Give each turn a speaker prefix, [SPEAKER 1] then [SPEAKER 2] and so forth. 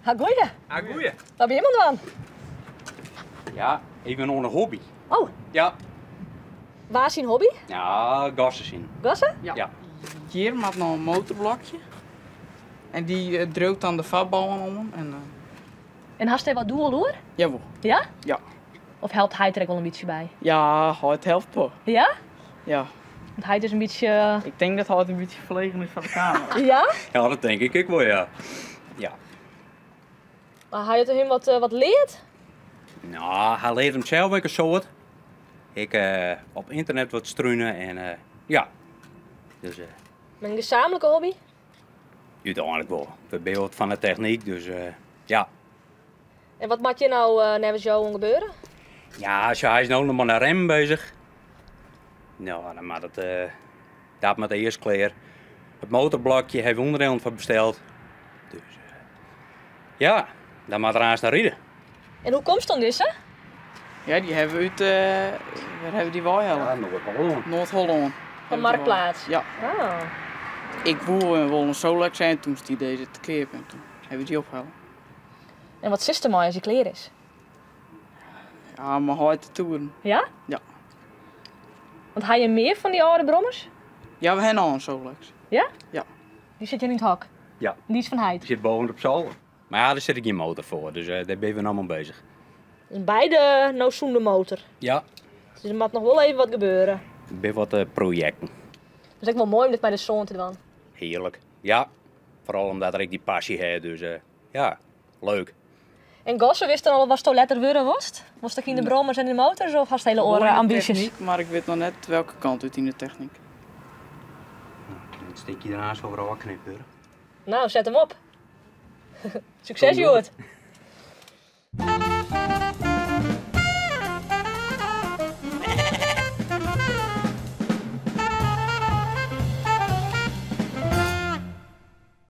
[SPEAKER 1] Ha goeie.
[SPEAKER 2] Ha goeie.
[SPEAKER 1] Wat bin jim oan it dwaan?
[SPEAKER 2] Ja, even oan de hobby.
[SPEAKER 1] Oh.
[SPEAKER 2] Ja.
[SPEAKER 1] Wa syn hobby?
[SPEAKER 2] Ja, Gosse syn.
[SPEAKER 1] Gosse?
[SPEAKER 2] Ja. Ja.
[SPEAKER 3] Hjir moat noch in motorblokje. En dy eh, driuwt dan de foarbân oan. En, eh,
[SPEAKER 1] En hast dêr wat doel oer?
[SPEAKER 3] Jawol.
[SPEAKER 1] Ja?
[SPEAKER 3] Ja.
[SPEAKER 1] Of helpt heit der ek wol in bytsje by?
[SPEAKER 3] Ja, heit helpt wol.
[SPEAKER 1] Ja?
[SPEAKER 3] Ja.
[SPEAKER 1] Want heit is in bytsje.
[SPEAKER 3] Ik tink dat heit in bytsje ferlegen is foar de kamera.
[SPEAKER 1] Ja?
[SPEAKER 2] Ja, dat tink ik ek wol, ja. Ja.
[SPEAKER 1] Mar hy hat him wat, wat leard?
[SPEAKER 2] No, hy leart him sels ek in soad. Ik op ynternet wat strune en ja. Dus.
[SPEAKER 1] In gesaamlike hobby?
[SPEAKER 2] Uteinlik wol. We binne wat fan de technyk, dus ja.
[SPEAKER 1] En wat moat hjir no neffens jo oan gebeure?
[SPEAKER 2] Ja, sjoch, hy is no noch mei de remmen beuzich. No, dan moat it, dat moat earst klear. It motorblokje ha we ûnderdielen foar besteld. Dus ja, dan moat er aanst nei ride.
[SPEAKER 1] En hoe komst oan dizze?
[SPEAKER 3] Ja, dy hawwe we út, wêr hawwe we dy weihelle?
[SPEAKER 2] Ja, Noard-Hollân.
[SPEAKER 3] Noard-Hollân.
[SPEAKER 1] Fan Marktplaats?
[SPEAKER 3] Ja.
[SPEAKER 1] Oh.
[SPEAKER 3] Ik woe wol in Solex en toen stie dizze te keap en toen hawwe we dy ophelle.
[SPEAKER 1] En wat silst dermei as hy klear is?
[SPEAKER 3] Ja, mei heit te toeren.
[SPEAKER 1] Ja?
[SPEAKER 3] Ja.
[SPEAKER 1] Want ha je mear fan dy âlde brommers?
[SPEAKER 3] Ja, we ha noch in Solex.
[SPEAKER 1] Ja?
[SPEAKER 3] Ja.
[SPEAKER 1] Dy sit hjir yn it hok?
[SPEAKER 2] Ja.
[SPEAKER 1] Dy is fan heit?
[SPEAKER 2] Dy sit boven op zolder. Mar ja, der sit ek gjin motor foar, dus dêr binne we no mei beuzich.
[SPEAKER 1] Dus beide no sûnder motor?
[SPEAKER 2] Ja.
[SPEAKER 1] Dus der moat noch wol even wat gebeure?
[SPEAKER 2] Der binne wat projekten.
[SPEAKER 1] It is ek wol moai om dit mei de soan te dwaan.
[SPEAKER 2] Hearlik, ja. Foaral omdat er ek dy passy hat, dus ja, leuk.
[SPEAKER 1] En Gosse, witst al watsto letter wurde wolst? Wolst ek yn de brommers en de motors of hast hiele oare ambysjes?
[SPEAKER 3] Technyk, mar ik wit noch net welke kant út yn de technyk.
[SPEAKER 2] No, kin it stikje der aanst wol wer ôfknipt wurde.
[SPEAKER 1] No, set him op. Sukses hjoed.